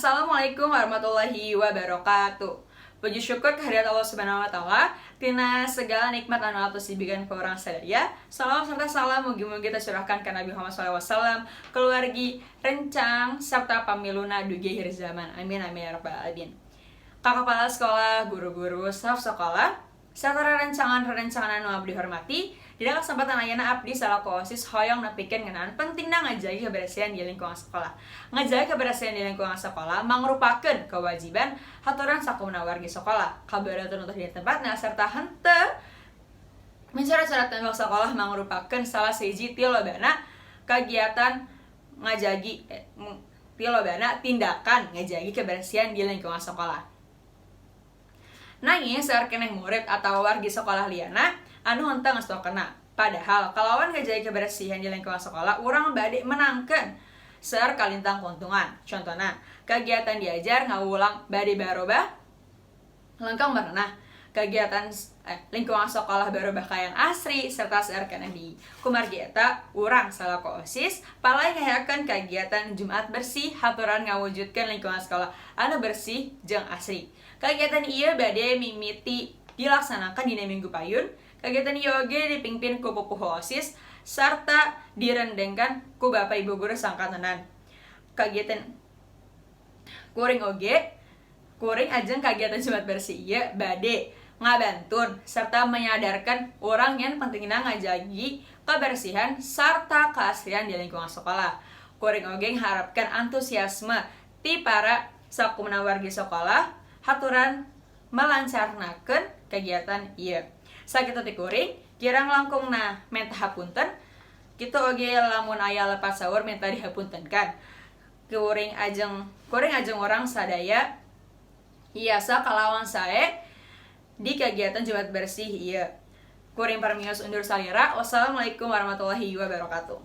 Assalamualaikum warahmatullahi wabarakatuh. Puji syukur kehadirat Allah Subhanahu wa Taala tina segala nikmat anu atos diberikan ke urang sadaya. Salam serta salam mugi-mugi tercurahkan ke Nabi Muhammad SAW, keluargi, rencang, serta pamiluna dugi akhir zaman. Amin amin ya rabbal alamin. Ka kepala sekolah, guru-guru, staf sekolah, serta rerencangan-rerencangan anu abdi hormati, dina kesempatan ayeuna abdi salaku OSIS hoyong nepikeun ngeunaan pentingna ngajagi kebersihan di lingkungan sekolah. Ngajagi kebersihan di lingkungan sekolah mangrupakeun kewajiban haturan sakumna wargi sekolah. Kabaratuh di tempatna serta henteu mencoret-coret tembok sekolah mangrupakeun salah sahiji ti lobana kegiatan ngajagi ti lobana tindakan ngajagi kebersihan di lingkungan sekolah. Nanging seueur keneh murid atau wargi sekolah liana anu henteu ngestokeunna. Padahal kalawan ngajagi kebersihan di lingkungan sekolah, urang bade menangkeun seueur kalintang keuntungan. Contohna, kegiatan diajar ngawulang bade barobah lengkeng merenah. Kegiatan lingkungan sekolah barobah kayang asri serta seueur keneh deui. Kumargi eta, urang salaku OSIS palay ngayakeun kegiatan Jumat Bersih haturan ngawujudkeun lingkungan sekolah anu bersih jeung asri. Kegiatan ieu bade mimiti dilaksanakan dina Minggu payun. Kegiatan ieu oge dipingpin ku pupuhu OSIS serta direndengkan ku Bapak Ibu guru saangkatenan. Kegiatan kuring oge kuring ajeng kegiatan Jumat Bersih ieu bade ngabantun serta menyadarkan urang yang pentingna ngajagi kebersihan serta keasrian di lingkungan sekolah. Kuring oge harapkan antusiasme ti para sakumna wargi sekolah haturan melancarnakeun kegiatan ieu. Sakitu ti kuring, kirang langkungna menta hapunten. Kitu oge lamun aya lepat saur minta dihapuntenkan. Kuring ajeng urang sadaya hiasa kalawan sae di kegiatan Jumat Bersih ieu. Kuring parmios undur salira. Wassalamualaikum warahmatullahi wabarakatuh.